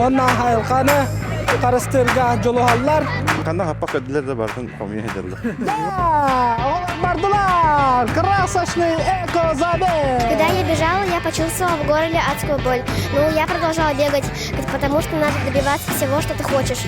Онна айылҕаны харыстыырга дьулуһаллар. Ханна хаппах көрдүлэр да барытын хомуйа сылдьаллар. Да! Бардылар! Красочный экозабег! Когда я бежала, я почувствовала в горле адскую боль. Но я продолжала бегать, потому что надо добиваться всего, что ты хочешь.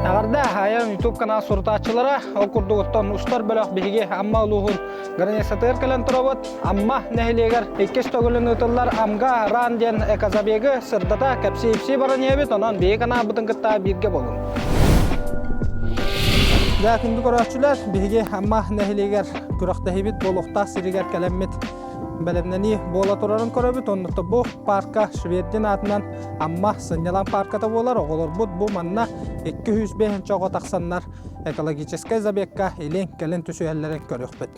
Эҕэрдэ айан YouTube канал сурутааччылара ол курдук оттон устар бөлөх биһиги Амма улууһун границатыгар кэлэн турабыт. Амма нэһилиэгэр иккис төгүлүн ыытыллар Амга Ран диэн экозабегы сырдата кэпсии-ипсии баран иһэбит. Онон биһиги каналбытын кытта бииргэ буолуҥ. Дьэ, күндү көрөөччүлэр, биһиги Амма нэһилиэгэр күрэхтэһиибит буолуохтаах сиригэр кэлэммит бэлэмнэнии буола турарын көрөбүт. Оннук бу парка Швердин аатынан Амма сынньалаҥ парката буолар. Оҕолорбут бу манна 205 оҕо тахсаннар экологическай забегка илин кэлин түсүһэллэрин көрүөхпүт.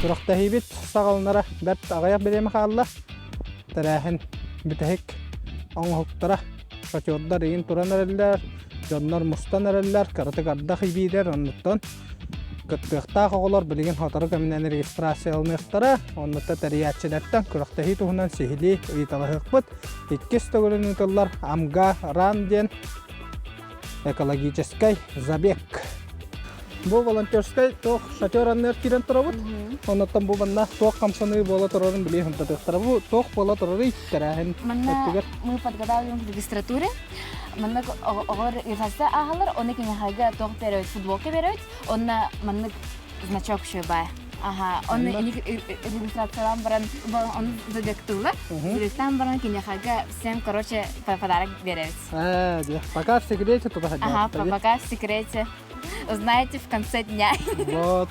Күрэхтэһиибит саҕаланара бэрт аҕыйах бириэмэ хаалла. Тэрээһин бүтэһик оҥоһуктара шофердар игин туран эрэллэр, дьоннор мустан эрэллэр, кыратык ардах ибиирэр, оннуттан Кыттыахтаах оҕолор билигин сотору кэминэн регистрацияланыахтара, оннута тэрийээччилэртэн күрэхтэһии туһунан сиһилии ыйыталаһыахпыт. Иккис төгүлүн ыытыллар Амга Ран диэн экологическай забег. Бу волонтерскай туох шатер анныгар киирэн турабыт. Оннуттан бу манна туох хамсаныы буола турарын билии хантатыахтара. Бу туох буола турарый тэрээһин Манна өттүгэр? мы подготавливаем к регистратуре. Манна оҕолор регистрация ааһаллар, оны киниэхэгэ туох берөбүт, футболка берөбүт, онно маннык значок еще баар. Ага, оны регистрациялаан баран, оны забегтыллар. Забегтаан баран киниэхэгэ всем, короче, подарок беребит. Э, пока в секрете туда Ага, пока в секрете. Узнаете в конце дня. Вот,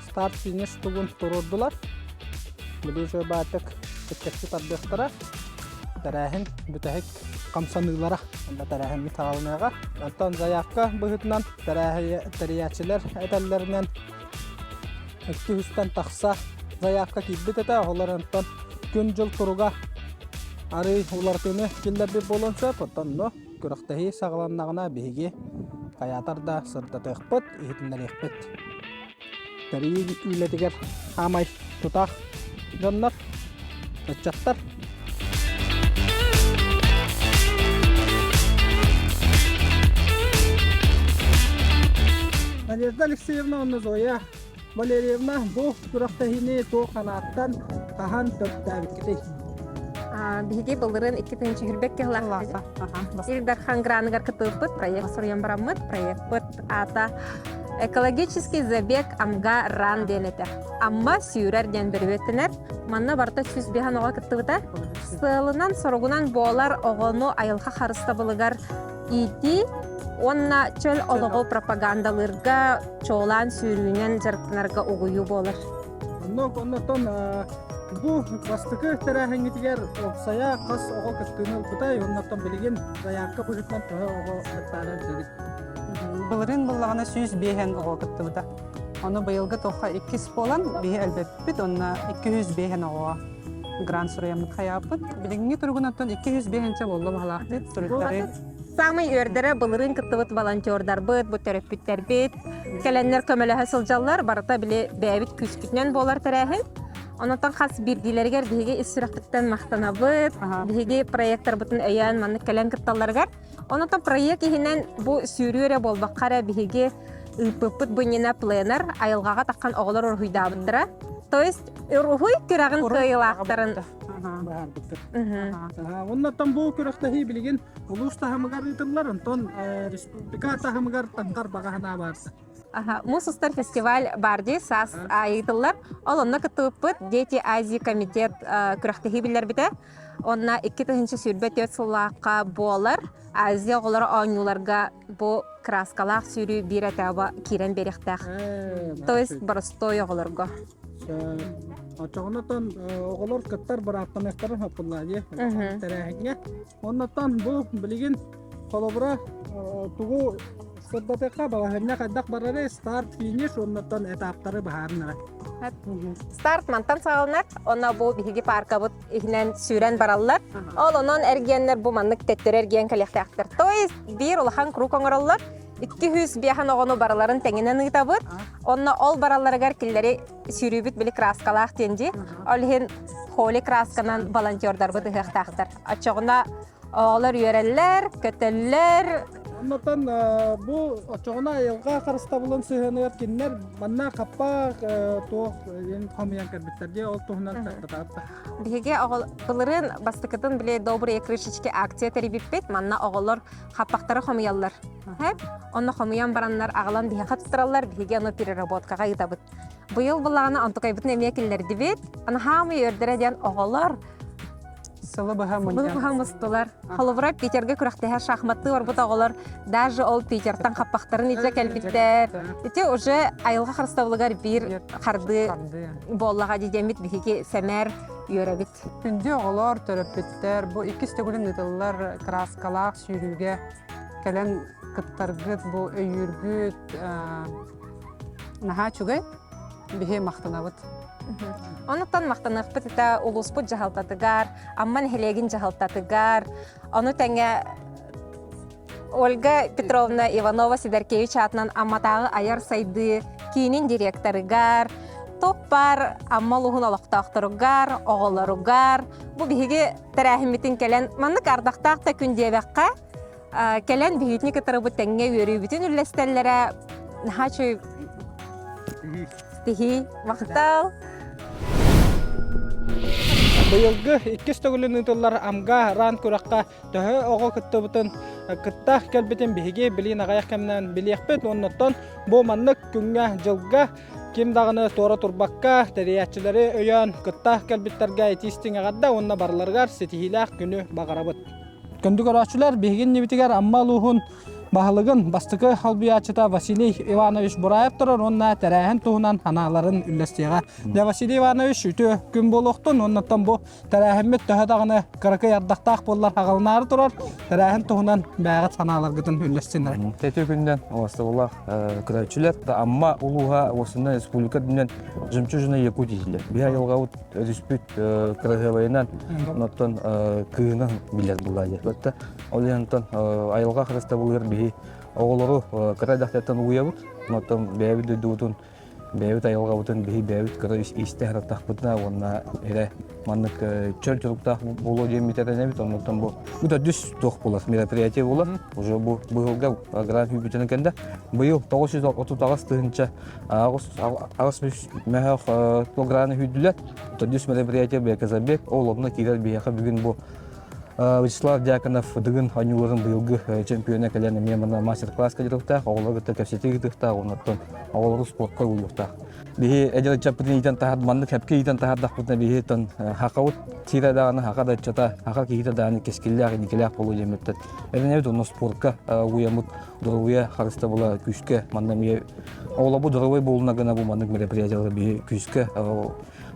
старт-финиш тугун туруордулар. Билише баатык кэччи тардыахтара. Тэрээһин бүтэһик хамсаныылара онно тэрээһиммит саҕаланыаҕа. Онтон заявка быһыытынан тэрийээччилэр этэллэринэн 200-тэн тахса заявка киирбит этэ. Олор онтон күн-дьыл туруга арыый уларытыыны киллэрбит буолуон сөп. Оттон онно күрэхтэһии саҕаланнаҕына биһиги хайаатар да сырдатыахпыт, иһитиннэриэхпит. Тэрийии үлэтигэр хаамай тутаах дьоннор, ыччаттар. Надежда Алексеевна уонна Зоя Валерьевна бу күрэхтэһиини туох санааттан хаһан төрүттээбиккитий? Биһиги былырыын 2021 кыһылаахпыт. Ил Дархан граныгар кытылпыт проект суруйан бараммыт. Проекпыт аата Экологический забег Амга Ран диэн этэ. Амма сүүрэр диэн бөрүөттэнэр. Манна барыта 105 оҕо кыттыбыта. Сыалынан, соругунан буолар оҕону айылҕа харыстабылыгар иитии уонна чөл олоҕу пропагандалыырга, чуолаан сүүрүүнэн дьарыктанарга угуйуу буолар. Оннук, оннуттан бу бастакы тэрээһиҥҥитигэр уопсайа хас оҕо кыттыыны ылбытай, оннуттан билигин заявка быһыытынан төһө оҕо кыттаары билэбит? Былырыын буллаҕына 105 оҕо кыттыбыта. Ону быйылгы тохха иккис буолан биһи элбэппит, онно 205 оҕоҕо грант суруйаммыт хайааппыт. Билиҥҥи туругун оттон 205 буолла баһалаахтык суруйтарыы. Самый үөрдэрэ былырыын кыттыбыт волонтердарбыт, бу төрөппүттэрбит кэлэннэр көмөлөһө сылдьаллар. Барыта били бэйэбит күүспүтүнэн буолар тэрээһин. Онтон хас биирдиилэригэр биһиги ис сүрэхпититтэн махтанабыт. Биһиги проекторбытын өйөөн маннык кэлэн кытталларыгар. Онтон проект иһинэн бу сүүрүү эрэ буолбакка эрэ биһиги ыыппыппыт бу иннинэ пленэр айылҕаҕа таххан оҕолор уруһуйдаабыттара. То есть уруһуй күрэҕин кыайыылаахтарын быһаарбыттар. Оннуттан бу күрэхтэһии билигин улуус таһымыгар ыытыллар, онтон республика таһымыгар таҥхар баҕа санаа баар. Муус устар фестиваль бар дии саас ыытыллар. Ол онно кыттыбыппыт Дети Азии комитет күрэхтэһии биллэрбитэ. Онно 2024 сыллаахха буолар Азия оҕолоро оонньууларга бу краскалаах сүүрүү биир этаба киирэн биэриэхтээх. То есть боростуой оҕолорго. Оччоҕунатан оҕолор кыттар бырааптаныахтарын хаппыллаа дии тэрээһиҥҥэ. Оннуттан бу билигин. Холобура, тугу сырдатыахха балаһыанньа хайдах барарый, старт, финиш уоннаттан этаптары быһаарынара. Старт мантан саҕаланар, онно бу биһиги паркабыт иһинэн сүүрэн бараллар. Ол онон эргиэннэр бу маннык төттөрү эргиэн кэлиэхтээхтэр. То есть биир улахан круг оҥороллор. 205 оҕону барыларын тэҥинэн ыытабыт. Онно ол баралларыгар кинилэри сүүрүүбүт били краскалаах диэн дии. Ол иһин холи красканан волонтердарбыт ыһыахтаахтар. Оччоҕуна оҕолор үөрэллэр, көтөллөр. Оннотон бу оччоҕуна айылҕа харыстабылын сыһыаныгар кинилэр манна хаппах туох хомуйан кэлбиттэр дии ол туһунан сырдатаатта. Биһиги былырыын бастакытын били добрые крышечки акция тэрийбиппит. Манна оҕолор хаппахтары хомуйаллар. Онно хомуйан бараннар аҕалан биһиэхэ туттараллар, биһиги ону переработкаҕа ыытабыт. Быйыл былаана онтукайбытын эмиэ киллэрдибит. Анаһаамый үөрдэрэ диэн оҕолор Сылы быһа Сылы быһа мустулар. Холобура, Питергэ күрэхтэһэр шахматтыы барбыт оҕолор даже ол Питертан хаппахтарын илдьэ кэлбиттэр. Ити уже айылҕа харыстабылыгар биир хардыы буоллаҕа диэммит биһиги сэмээр үөрэбит. Күндү оҕолор, төрөппүттэр, бу иккис төгүлүн ыытыллар кырааскалаах сүүрүүгэ кэлэн кыттаргыт, бу өйүүргүт наһаа үчүгэй. Биһи махтанабыт. Онуттан махтаныахпыт этэ улууспут дьаһалтатыгар, Амма нэһилиэгин дьаһалтатыгар, ону тэҥэ Ольга Петровна Иванова Сидоркевич аатынан Амматааҕы айар сайдыы киинин директорыгар, топпар Амма улууһун олохтоохторугар, оҕолоругар бу биһиги тэрээһиммитин кэлэн маннык ардахтаах да күн диэбэххэ кэлэн биһигитини кытары бу тэҥҥэ үөрүүбүтүн үллэстэллэрэ наһаа үчүгэй ситиһии махтал Быйылгы иккис төгүлүн ыытыллар Амга ран күрэххэ төһө оҕо кыттыбытын кытта кэлбитин биһиги билиин аҕыйах кэмнэн билиэхпит уоннаттан бу маннык күҥҥэ дьылга ким даҕаны туора турбакка тэрийээччилэри өйөөн кытта кэлбиттэргэ итии истиҥ эҕэрдэ уонна барыларыгар ситиһиилээх күнү баҕарабыт. Күндү көрөөччүлэр, биһиги иннибитигэр Амма улууһун баһылыгын бастакы солбуйааччыта Василий Иванович Бураев турар уонна тэрээһин туһунан санааларын үллэстиэҕэ. Дьэ, Василий Иванович, үтүө күн буолуохтун уоннаттан бу тэрээһиммит төһө даҕаны кыракый ардахтаах буоллар аҕалынаары турар тэрээһин туһунан бэйэҕит санааларгытын үллэстин эрэ. Тетүү күнүнэн оҕостобуллаах көрөөччүлэр Амма улууһа уосунна республика үрдүнэн жемчужина Якутии дииллэр. Биһи айылҕабыт өрүспүт кыраһыабайынан онтон кыынан билэр булла диэбэтэ. Ол иһин айылҕа харыстабылыгар биһи оҕолору кыра дьахтартан угуйабыт. Онтон бэйэбит дойдубутун бэйэбит айылҕабытын биһи бэйэбит кыра истэ сырыттахпытына уонна эрэ маннык чөл туруктаах буолуо диэммит эрэнэбит. Оннуттан бу бу төрдүс туох буолар мероприятие буолар. Уже бу быһылга грант күүпүтүнэн кэннэ быйыл 938 тыһыынча 8 мөһөх килограмм үүрдүлэр. Төрдүс мероприятие Беказабек ол онно киирэр биһиэхэ бүгүн бу Вячеслав Дьяконов Дыгын оонньууларын быйылгы чемпиона кэлэн эмиэ манна мастер-класс кэлиэхтээх, оҕолору кытта кэпсэтии ыытыахтаах, оннуттан оҕолору спортка угуйуохтаах. Биһи эдэр ыччаппытын иитэн таһар, маннык хэпкэ иитэн таһардахпытына биһи тон хахабыт сирэ даҕаны, хаха да ыччата, хаха киһитэ даҕаны кэскиллээх, инникилээх буолуо диэммиттэн. Эрэнэбит онно спортка угуйаммыт доруобуйа харыстабыла күүскэ манна эмиэ оҕолорбут доруобай буолуна гына бу маннык мероприятиялар биһи күүскэ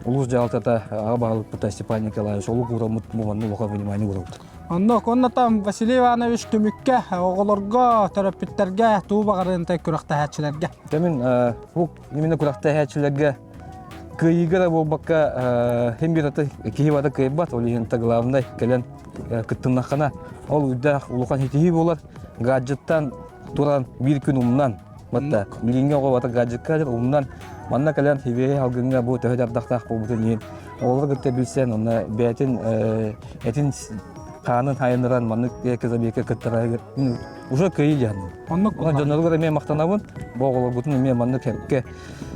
улуус дьаһалтата аҕа баһылыкпыта Степан Николаевич олук уураммыт бу манна улахан внимание уурабыт. Онно онно Василий Иванович түмүккэ оҕолорго, төрөппүттэргэ туу баҕарыантай күрэхтэһээччилэргэ. Дэмин бу именно күрэхтэһээччилэргэ кыайыыга да буолбакка хим бир аты киһи бата кыайбат ол иһин главное кэлэн кыттыннаххына ол үрдээх улахан ситиһии буолар гаджеттан туран биир күн умнан батта билиҥҥи оҕо бата гаджекка умнан манна кэлэн хибиэһи алгыҥҥа бу төһө дардахтаах буолбутун иһин оҕолору кытта билсэн онно бэйэтин этин хаанын хайыныран маннык забекка кыттарыгар уже кыайыы диэн Оннук дьонноругар эмиэ махтанабын бу оҕолоргутун эмиэ маннык кэпкэ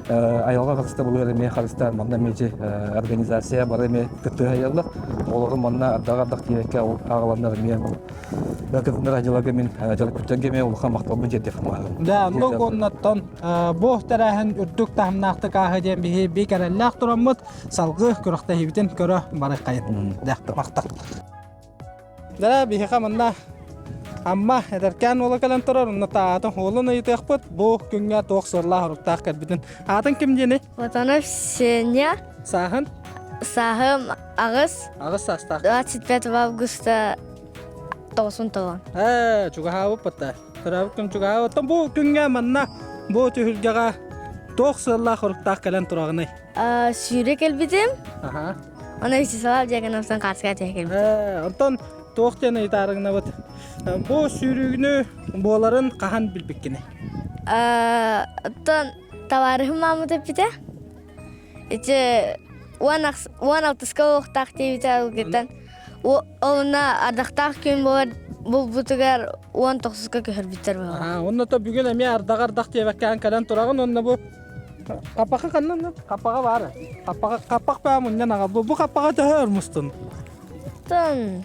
айылҕа харыстабылыгар эмиэ харыстаан манна эмиэ организация бары эмиэ кыттыһайаллар оҕолорум манна ардаҕа ардах тиийбэккэ аҕаланнар эмиэ кытыннар дьылага мин дьарыкпыттарга эмиэ улахан махталбын тиэрдиэхпин баҕарабын. Да, оннук уоннаттан бу тэрээһин үрдүк таһымнаахтык ааһы диэн биһи бик эрэллээх тураммыт салгыы күрэхтэһиибитин көрө барыаххайын. Да, махтал. Дара биһиэхэ манна Амма эдэркээн уола кэлэн турар, онно аатын уолун ыйытыахпыт. Бу күҥҥэ туох сыаллаах-соруктаах кэлбитин. Аатын ким диэний? Платонов Сеня. Сааһын? Сааһым аҕыс. Аҕыс саастаах. 25 августа. Тоҕусун толон. Ээ, чугаһаабыппыт Төрөөбүт күн чугаһаабыт. Бу күҥҥэ манна бу түһүлгэҕэ туох сыаллаах-соруктаах кэлэн тураҕыный? Сүүрэ кэлбитим. Аха. Оны Вячеслав Дьяконовтан хаатыска түһэ кэлбитим. Ээ, онтон туох диэн ыйытаарыгынабыт? Бу сүүрүүнү буоларын хаһан билбиккиний? Оттон табаарыһым маамыт эппитэ. Ити 16-ска буолуохтаах диэбитэ ылгыттан Онно ардахтаах күн буолар булбутугар 19-ка көһөрбүттэр буолар. Онно то бүгүн эмиэ ардаҕа ардах диэбэккээн кэлэн тураҕын онно бу хаппаха ханна хаппаҕа баар хаппаҕа хаппах баа мунньан аҕал бу бу хаппаҕа төһө өр мустун Тон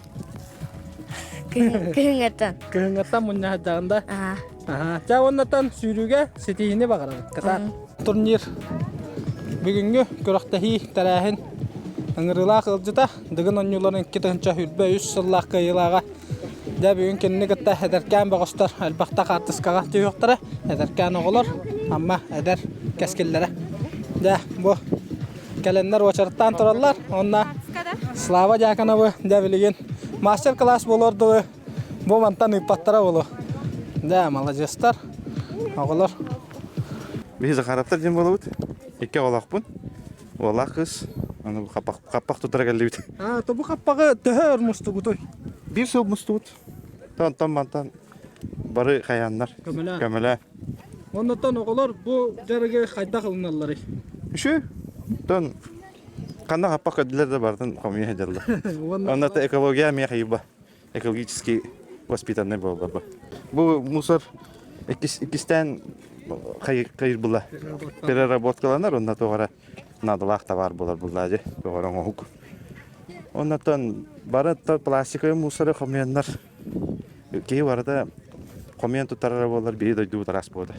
күһүҥҥэттэн. Күһүҥҥэттэн мунньа сылдьаҕын да? Аха. Чэ уоннатан сүүрүүгэ ситиһиини баҕарабыт. Кытаат. Турнир бүгүҥҥү күрэхтэһии тэрээһин ыҥырыылаах ыалдьыта Дыгын оонньууларын 2023 сыллаах кыайыылааҕа дьэ бүгүн кинини кытта эдэркээн бөҕөстөр элбэхтэ хаартыскаҕа түһүөхтэрэ эдэркээн оҕолор Амма эдэр кэскиллэрэ дьэ бу кэлэннэр уочараттаан тураллар уонна Слава Дьяконовы дьэ билигин мастер-класс буолуор дылы Бу мантан ыыппаттара буолуо. Да, маладьыастар. Оҕолор. Биһи Захаровтар диэн буолабыт. Икки оҕолоохпун. Уоллаах кыыс. Аны хаппах, хаппах тутара кэллибит. А, то бу хаппаҕы төһө өр мустугутуй? Биир сыл мустубут. Онтон мантан бары хайааннар. Көмөлөө. Көмөлөө. Оннуттан оҕолор бу дьарыгы хайдах ылыналларый? Үчү. Тон ханна хаппах көрдүлэр да барытын хомуйа сылдьаллар. Онно экология эмиэ хайыба. экологически воспитанный буолла бу мусор иккистээн хайыр була переработкаланар онно туох эрэ наадалаах товар буолар буллаа дьэ туох эрэ оҥоһук оннотон бары пластиковый мусоры хомуйаннар киһи барыта хомуйан туттарара буоллар биһи дойдубут араас буолар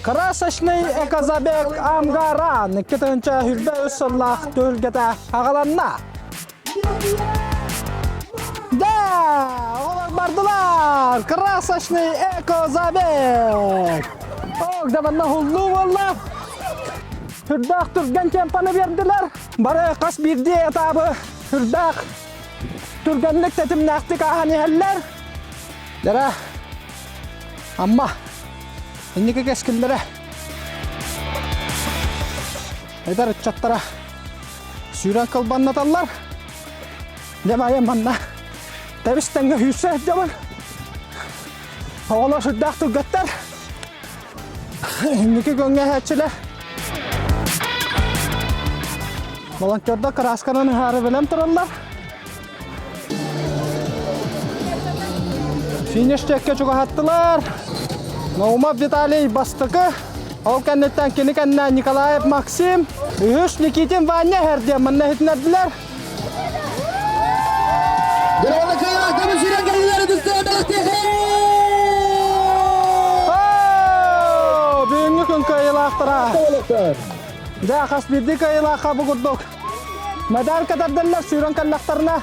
Красочный экозабег Амгаран 2023 сыллаах түһүлгэтэ аҕаланна. Да, оҕолор бардылар! Красочный экозабег! Ок, да манна хуллуу буолла. Үрдээх түргэн темпаны биэрдилэр. Бары хас биирдии этабы үрдээх түргэнник тэтимнээхтик ааһан иһэллэр. Дара, Амма инники кэскиллэрэ эдэр ыччаттара сүүрэн кылбаннаталлар. Дьэ маайа манна тэбис тэҥҥэ сүүрсэ сылдьабын. Оҕолор сүрдээх түргэттэр. Инники көҥҥэ иһээччилэр. Волонтердар кыраасканан ыһаары бэлэм тураллар. Финиш чекке чугаһаттылар. Наумов Виталий бастакы. Ол кэнниттэн кини кэннэ Николаев Максим, үһүс Никитин Ваня иһэр диэн манна иһитинэрдилэр. Бүгүҥҥү күн кыайыылаахтара. Дьэ, хас биирдии кыайыылаахха бу курдук Медаль кэтэрдэллэр сүүрэн кэллэхтэринэ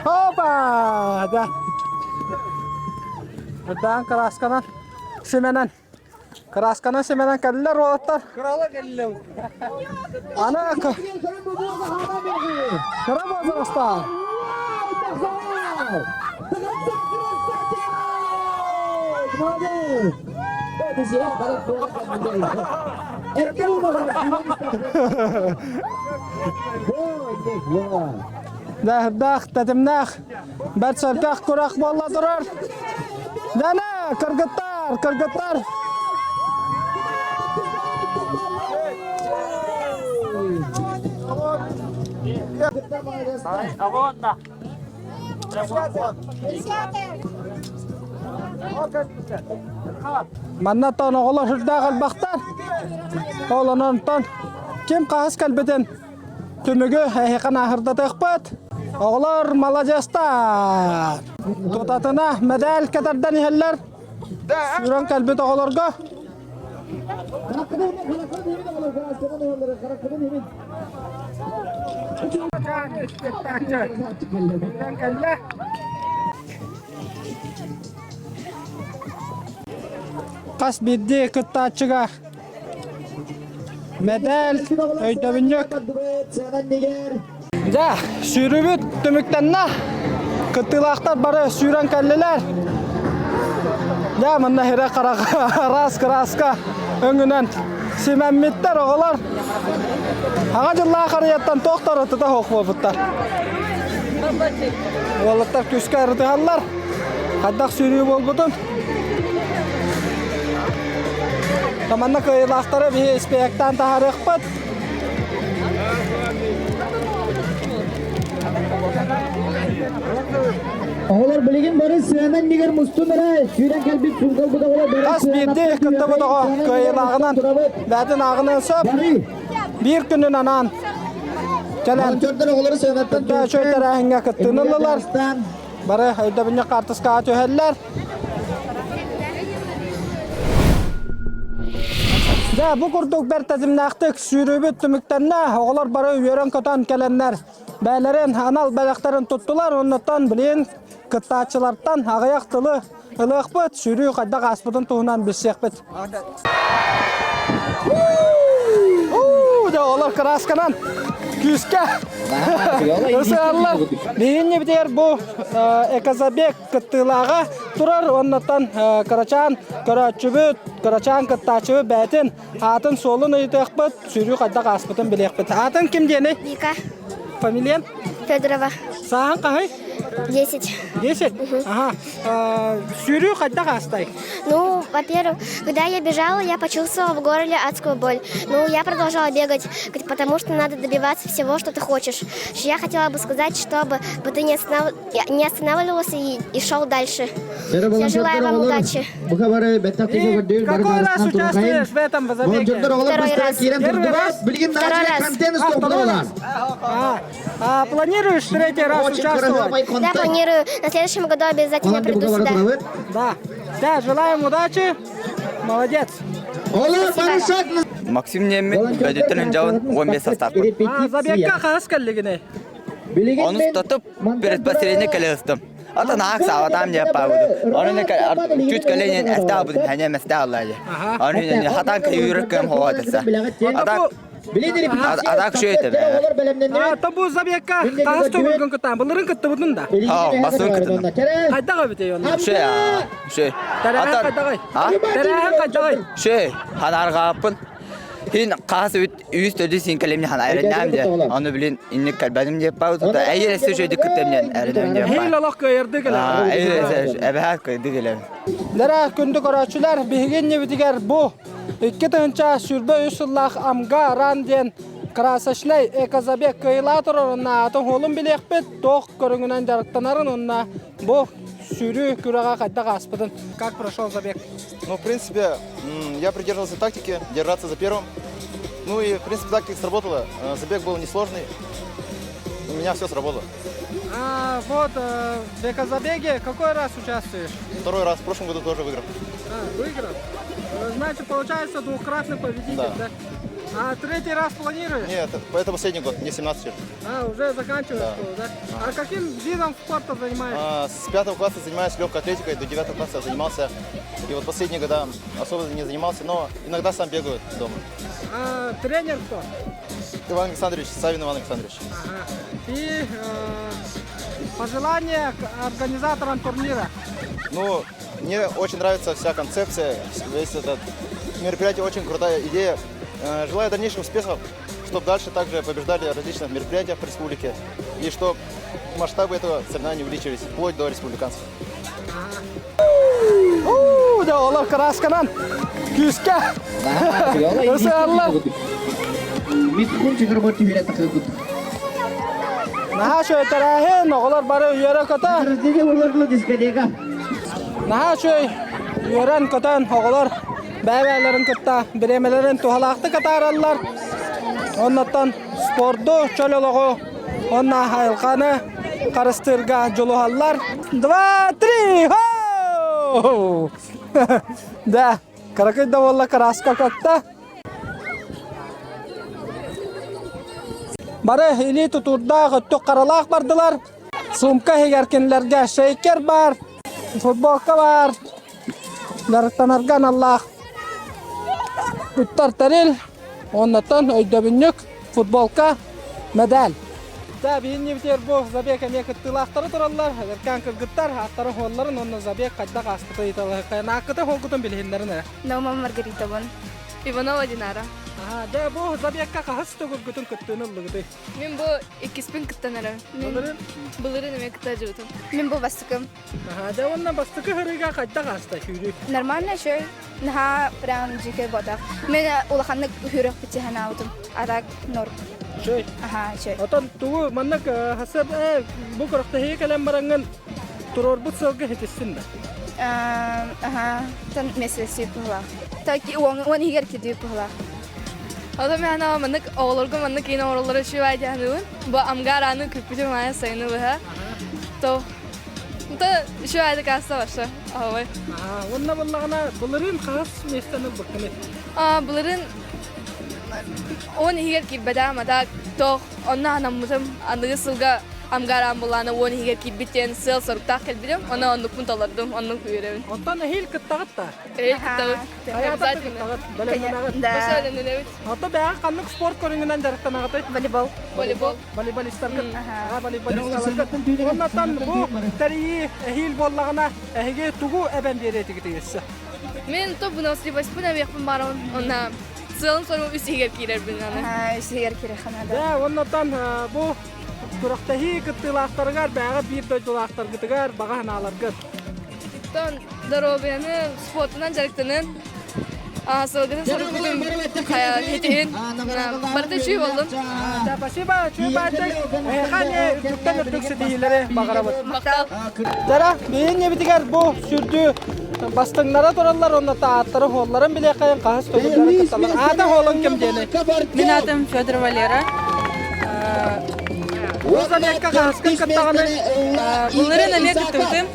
Опа! Да. Бырдаан кыраасканан симэнэн кыраасканан симэнэн кэллилэр уолаттар. Кырала кэллим. Аны кыра возрастаах. Даһырдаах, тэтимнээх, бэрт сэргэх күрэх буолла турар. Дана, кыргыттар, кыргыттар. Манна тон оҕолор сүрдээх элбэхтэр. Ол онон ким хаһыс кэлбитин. Түмүгү эһиэхэ нааһырдатыахпыт. Оҕолор маладьыастар! Тутатына мэдээл кэтэрдэн иһэллэр. Сүүрэн кэлбит оҕолорго. Хас биирдии кыттааччыга Мэдээл, өйдөбүнньүк. Дьэ, сүүрүүбүт түмүктэннэ. Кыттыылаахтар бары сүүрэн кэллилэр. Дьэ, манна хирэ харах араас кырааска өҥүнэн симэммиттэр оҕолор. Аҕа дьыллаах харыйаттан туох да ырытыта суох буолбуттар. Уолаттар күүскэ ырытыһаллар. Хайдах сүүрүү буолбутун Манна кыайыылаахтары биһи испиэһэктээн таһаарыахпыт. Оҕолор билигин бары сыана иннигэр мустун эрэ, сүүрэн кэлбит суумкалбыт оҕолор бары Хас биирдии кыттыбыт оҕо кыайыылааҕынан бэйэтин ааҕынан сөп. Биир күнүн анаан кэлэн үчүгэй тэрээһиҥҥэ кыттыыны ыллылар. Бары өйдөбүнньүк хаартыскаҕа түһэллэр. Дьэ, бу курдук бэрт тэтимнээхтик сүүрүүбүт түмүктэннэ. Оҕолор бары үөрэн-көтөн кэлэннэр бэйэлэрин анал бэлэхтэрин туттулар. Оннуттан билигин кыттааччылартан аҕыйах тылы ылыахпыт, сүүрүү хайдах ааспытын туһунан билсиэхпит. Дьэ, олор кыраасканан күүскэ ысыаллар. Биһинни битигэр бу экозабег кыттыылааҕа турар. Оннуттан кырачаан көрөөччүбүт, кырачаан кыттааччыбыт бэйэтин аатын суолун ыйытыахпыт, сүүрүү хайдах ааспытын билиэхпит. Аатын ким диэний? Вика. Фамилиян? Федорова. Сааһын хаһый? 10. 10? Ага. Сүүрүү хайдах аастай? Ну, во-первых, когда я бежала, я почувствовала в горле адскую боль. Ну, я продолжала бегать, потому что надо добиваться всего, что ты хочешь. Я хотела бы сказать, чтобы ты не, останов... не останавливался и, и шел дальше. Я желаю вам удачи. И какой раз участвуешь в этом забеге? Второй раз. Первый раз? Второй раз. А, второй раз. А, а планируешь третий раз участвовать? Да, планирую. На следующем году обязательно приду сюда. Да. Да, желаем удачи. Молодец. Максим Немин, бөдөттөн жабын 15 состав. А, забегка хас кэллигини. Оны тотуп предпоследний кэлестым. Ата наак сааватам не пабыды. Оны чуть коленен әстә хәне мәстә аллады. Оны хатан күйүрөккөм хоатса. Ата Адак шөй этэ. А, табу забегка таас төгүлгүн кытаан былырын кыттыбытын да. Аа, басын кыттым. Хайдах эбитей онно? Шөй, шөй. Тэрээһин хайдаҕай? Тэрээһин хайдаҕай? Шөй, ханаргааппын. Хин қаас үс төдү син кэлемни хан айрыннам де. Аны билин инник кэлбэдим деп баут. Әйер эсе шөйдү кыттемнен эринем деп. Хил олох кыйырды кэлэ. Аа, әйер эсе эбэхат кыйды кэлем. Лера күндү көрөөччүлэр биһиги иннибитигэр бу 2023 сыллаах Амга Ран диэн красочнай экозабег кыайылаа турар уонна атын хуолун билиэхпит, туох көрүҥүнэн дьарыктанарын уонна бу сүүрүү күрэҕэ хайдах ааспытын. Как прошел забег? Ну, в принципе, я придерживался тактики, держаться за первым. Ну и, в принципе, тактика сработала. Забег был несложный. У меня все сработало. А, вот, в экозабеге какой раз участвуешь? Второй раз, в прошлом году тоже выиграл. А, выиграл? Значит, получается двукратный победитель, да? Да. А третий раз планируешь? Нет, это последний год, мне 17 лет. А, уже заканчиваешь Да. школу, да? А каким видом спорта занимаешься? А, с пятого класса занимаюсь легкой атлетикой, до девятого класса занимался. И вот последние года особо не занимался, но иногда сам бегаю дома. А, тренер кто? Иван Александрович, Савин Иван Александрович. Ага. И э, пожелания к организаторам турнира. Ну, мне очень нравится вся концепция, весь этот мероприятие очень крутая идея. Желаю дальнейших успехов, чтобы дальше также побеждали в различных мероприятиях в республике и чтобы масштабы этого соревнования увеличились вплоть до республиканских. Уу, да, олор красканан күүскэ ысыаллар. Наһаа шөйтэрээһин, оҕолор бары үөрэ-көтө. Наһаа үчүгэй үөрэн-көтөн оҕолор бэйэ-бэйэлэрин кытта бириэмэлэрин туһалаахтык атаараллар. Оннуттан спорду, чөл олоҕу уонна айылҕаны харыстыырга дьулуһаллар. Два, три, хо! Да, кыракый да буолла краска көттө. Бары илии тутуурдаах, өттүк харалаах бардылар. Сумка иһигэр кинилэргэ шейкер баар, футболка баар, дьарыктанарга аналлаах туттар тэрил, оннуттан өйдөбүнньүк, футболка, медаль. Да, биһиннибитигэр бу забег эмиэ кыттыылаахтара тураллар, эдэркээн кыргыттар ааттарын хуолларын уонна забег хайдах ааспыта ыйыталаһыккайан ааккыты хуолгутун билиһиннэрин эрэ. Наума Маргаритовын. Иванова Динара. Аха, дьэ бу забегка хаһыс төгүлгүтүн кыттыыны ыллыгытый? Мин бу иккиспин кыттан эрэ. Былырын? Былырын эмиэ кытта дьыбытым. Мин бу бастакым. Аха, дьэ уонна бастакы сырыыга хайдах ааста сүүрүү? Нормально еще. Наһаа прям дьикэй ботах. Мен улаханнык хүрэх битиһанаабытым. А так норм. Үчүгэй. Аха, үчүгэй. Отон тугу маннык хасып бу күрэхтэһиигэ кэлэн бараҥҥын туруорбут сыалга ситистин да? Аха, тан месяц пыһылаах. Так уон иһигэр кидүү пыһылаах. Ото мэхэнэ маннык оҕолорго маннык киин оҥороллоро үчүгэй диэханыбын. Бу амгарааны күппүтүм аайы сайыны быһа. То То үчүгэй касса вообще. Аһабай. Уонна буллаҕына былырыын хаһыс миэстэни ылбыккыный? Былырыын он иһигэр киирбэтээм, а так тоох онно анаммытым. Аныгы сылга амгараан булаана уон иһигэр киирбит диэн сыал соруктаах кэлбитим. Онно оннукпун толордум, оннук үөрэбин. Оттон эһиил кыттаҕыт да? Эһиил кыттабыт. Обязательно. Бэлэмнэнэҕит. Бэлэмнэнэбит. Ото бэйэҕэ ханнык спорт көрүҥүнэн дьарыктанаҕытый? Волейбол. Волейбол. Волейболистаргыт. Аха, волейболистаргыт. Оннотон бу тэрийии эһиил буоллаҕына эһиги тугу эбэн биэриэтигитий өссө? Мин топ выносливостьпын эбиэхпин баарабын. Онна сыалым соругум үс иһигэр киирэрбин аны. Үс иһигэр киирэр ханада. Дэ, оннотон бу күрэхтэһии кыттыылаахтарыгар бэйэҕэ биир дойдулаахтаргытыгар баҕа санааларгыт. Оттон доруобуйаны спортунан дьарыктанын, сылгытын соруккутун хитиһин, барыта үчүгэй боллун. Спасибо, үчүгэй бааччык. Эһиэхэ эмиэ үрдүктэн үрдүк ситиһиилэри баҕарабыт. Махтал. Дара, биһин небитигэр бу сүрдүү бастыҥнара тураллар, онно ааттары хуолларын билиэххэйин хаһыс төгүллэрин кытталлар. Аата хуолун ким диэни? Мин аатым Федор Валера. Бу забегка хаһыскын кыттаҕыный? Былырыын эмиэ кыттыбытым.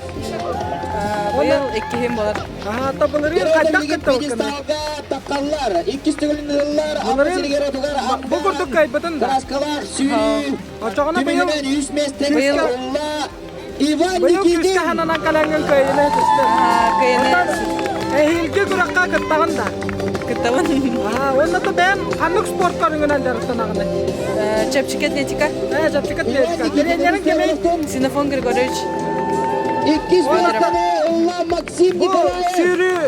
Быйыл иккиһим болар. Аата былырыын хайдах кыттыбыккыный? Былырыын бу курдук кыайбытын да? Оччоҕуна быйыл Быйыл Быйыл күүскэ хананан кэлэҥҥин кыайыыны түстүн. Кыайыны Эһиилги күрэххэ кыттаҕын да? Кыттабын. Уонна то бэйэм ханнык спорт көрүҥүнэн дьарыктанаҕыный? Чэпчэки атлетика. Чэпчэки атлетика. Тренерин кимий? Синофон Григорьевич. Иккис миэстэни ылла Максим Николаев. Сүүрүү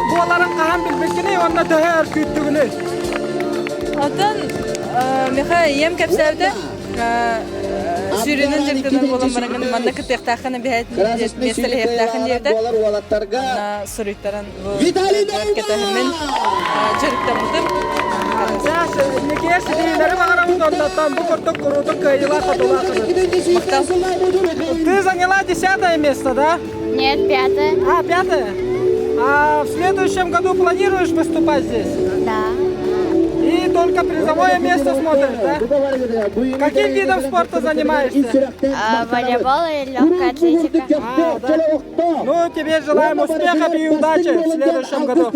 буоларын хаһан билбиккиний уонна төһө өр күүттүгүнүй? Оттон миэхэ ийэм кэпсээбитэ сүүрүүнэн дьарыктанар буолан баран манна кыттыахтааххын эбэһээт миэстэлэһиэхтээххин диэбитэ. Суруйтаран бу кэтэһиммин дьарыктаммытым. Инникигэ ситиһиилэри баҕарабыт оннуттан бу курдук куруутун кыайыылаах хотуулаах Ты заняла десятое место, да? Нет, пятое. А, пятое? А в следующем году планируешь выступать здесь? Да. И только призовое место смотришь, да? Каким видом спорта занимаешься? А, волейбол и легкая атлетика. А, да? Ну, тебе желаем успехов и удачи в следующем году.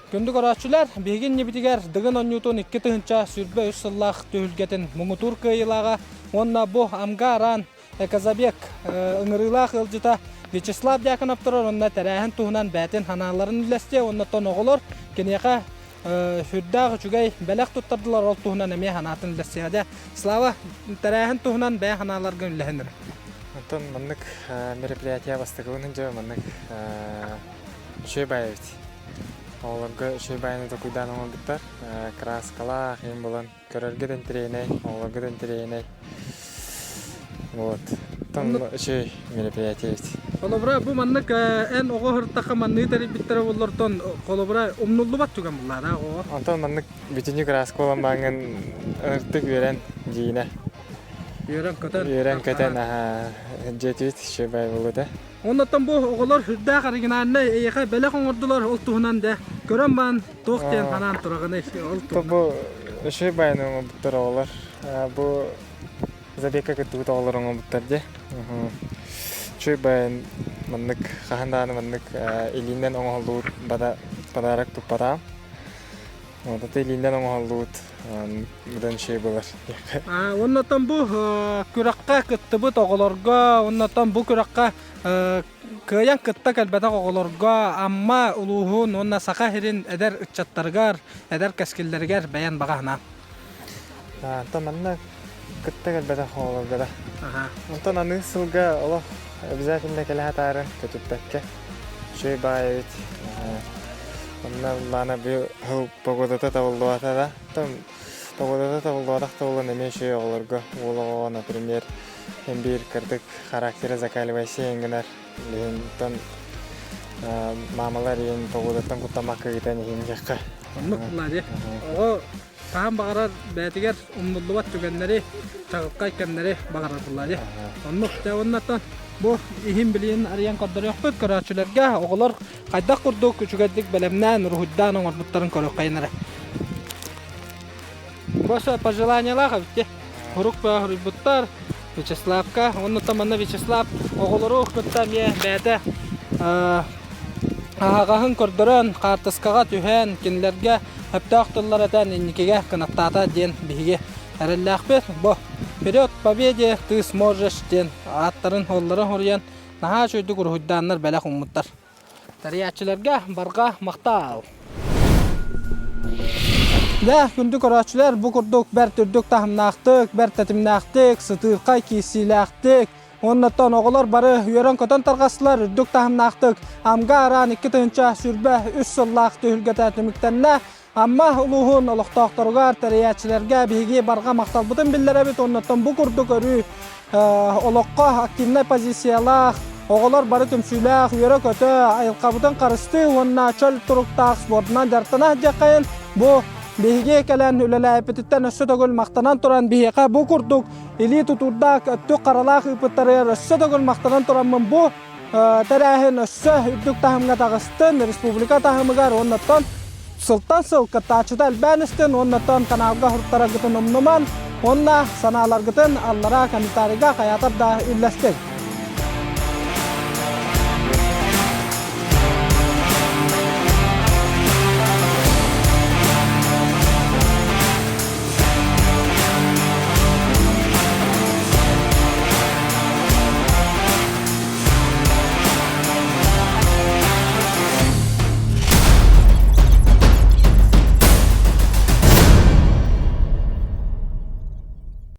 Күндү көрөөччүлэр, биһиги иннибитигэр Дыгын оонньуутун 2023 сыллаах түһүлгэтин муҥутуур кыайыылааҕа уонна бу Амга Араан Эказабек ыҥырыылаах ыалдьыта Вячеслав Дьяконов турар уонна тэрээһин туһунан бэйэтин санааларын үллэстиэ уонна оҕолор киниэхэ сүрдээх үчүгэй бэлэх туттардылар ол туһунан эмиэ санаатын үллэстиэҕэ. Слава, тэрээһин туһунан бэйэ санааларгын үллэһин эрэ. Онтон маннык мероприятие бастакыбын дьэ маннык үчүгэй баай эбит. Оҕолорго үчүгэй баайыны токуйдаан оҥорбуттар. Краскалаах иһин булан көрөргө да интэриэһинэй, оҕолорго да интэриэһинэй. Вот. Там үчүгэй мероприятие эбит. Холобура, бу маннык эн оҕо сырыттахха манныгы тэрийбиттэрэ буоллартан холобура умнуллубат түгэн буллаара оҕо. Онтон маннык бүтүннүү краска буолан бааҥҥын ыртык үөрэн дьиинэ. Үөрэн-көтөн. Үөрэн-көтөн дьиэтибит үчүгэй буолута. Оннуттан бу оҕолор сүрдээх оригинальнай эйиэхэ бэлэх оҥордулар ол туһунан да көрөн баан туох диэн санаан тураҕыный ол туһунан. Бу үчүгэй байаны оҥорбуттар оҕолор. Бу забегка кыттыбыт оҕолор оҥорбуттар дии. Үчүгэй байан маннык хаһан даҕаны маннык илиинэн оҥоһуллубут подарок туппатаҕым. Вот илиинэн оҥоһуллубут быдан үчүгэй буолар. Оннотон бу күрэххэ кыттыбыт оҕолорго, оннотон бу күрэххэ кыайан кытта кэлбэтэх оҕолорго Амма улууһун уонна Саха сирин эдэр ыччаттарыгар, эдэр кэскиллэригэр бэйэн баҕа санаа. Онтон манна кытта кэлбэтэх оҕолорго да. Онтон аны сылга олох обязательно кэлэ сатаары көтүппэккэ үчүгэй баҕайы эбит. Онно Лана бу сыл погодата табыллыбата да. Оттон погодата табыллыбатах да буолан эмиэ үчүгэй оҕолорго уол оҕоҕо, например, эн биир кырдык характера закаливайся гынар. Билигин маамалар иһин погодаттан куттаммакка ыытан иһин диэххэ. Оннук Влади. Оҕо хаһан баҕарар бэйэтигэр умнуллубат түгэннэри, чаҕылхай кэмнэри баҕарар буоллаа дии. Оннук дьэ уоннаттан бу иһин билигин арыйан көрдөрүөхпүт көрөөччүлэргэ оҕолор хайдах курдук үчүгэйдик бэлэмнээн, уруһуйдаан оҥорбуттарын көрүөххэйин эрэ. Бу пожеланиялаах эбит дии. Хурук суруйбуттар Вячеславка. Оннуттан манна Вячеслав оҕолору кытта эмиэ бэйэтэ аһаҕаһын көрдөрөн, хаартыскаҕа түһэн, кинилэргэ сөптөөх тыллар этэн инникигэ кынаттаата диэн биһиги эрэллээхпит. Бу «Вперед к победе, ты сможешь» диэн ааттарын, уолларын хоруйан наһаа үчүгэйдик уруһуйдааннар бэлэх ууммуттар. Тэрийээччилэргэ барҕа махтал! Дьэ, күндү көрөөччүлэр, бу курдук бэрт үрдүк таһымнаахтык, бэрт тэтимнээхтик, сытыырхай киирсиилээхтик, уоннаттан оҕолор бары үөрэн-көтөн тарҕастылар, үрдүк таһымнаахтык Амга араан 2023 сыллаах түһүлгэтэ түмүктэннэ. Амма улууһун олохтоохторугар, тэрийээччилэргэ биһиги барҕа махталбытын биллэрэбит. Оннуттан бу курдук өрүү олоххо активнай позициялаах, оҕолор бары түмсүүлээх, үөрэ-көтө, айылҕабытын харыстыы уонна чөл туруктаах спордунан дьарыктана сылдьыаххайын. Бу биһиги кэлэн үлэлээбиппититтэн өссө төгүл махтанан туран биһиэхэ бу курдук илии тутуурдаах, өттүк харалаах ыыппыттарыгар өссө төгүл махтанан тураммын бу тэрээһин өссө үрдүк таһымҥа таҕыстын, республика таһымыгар уоннаттан сылтан сыл кыттааччыта элбээн истин уоннаттан каналга суруттараргытын умнуман уонна санааларгытын аллараа комментарийга хайаатар да үллэстиҥ.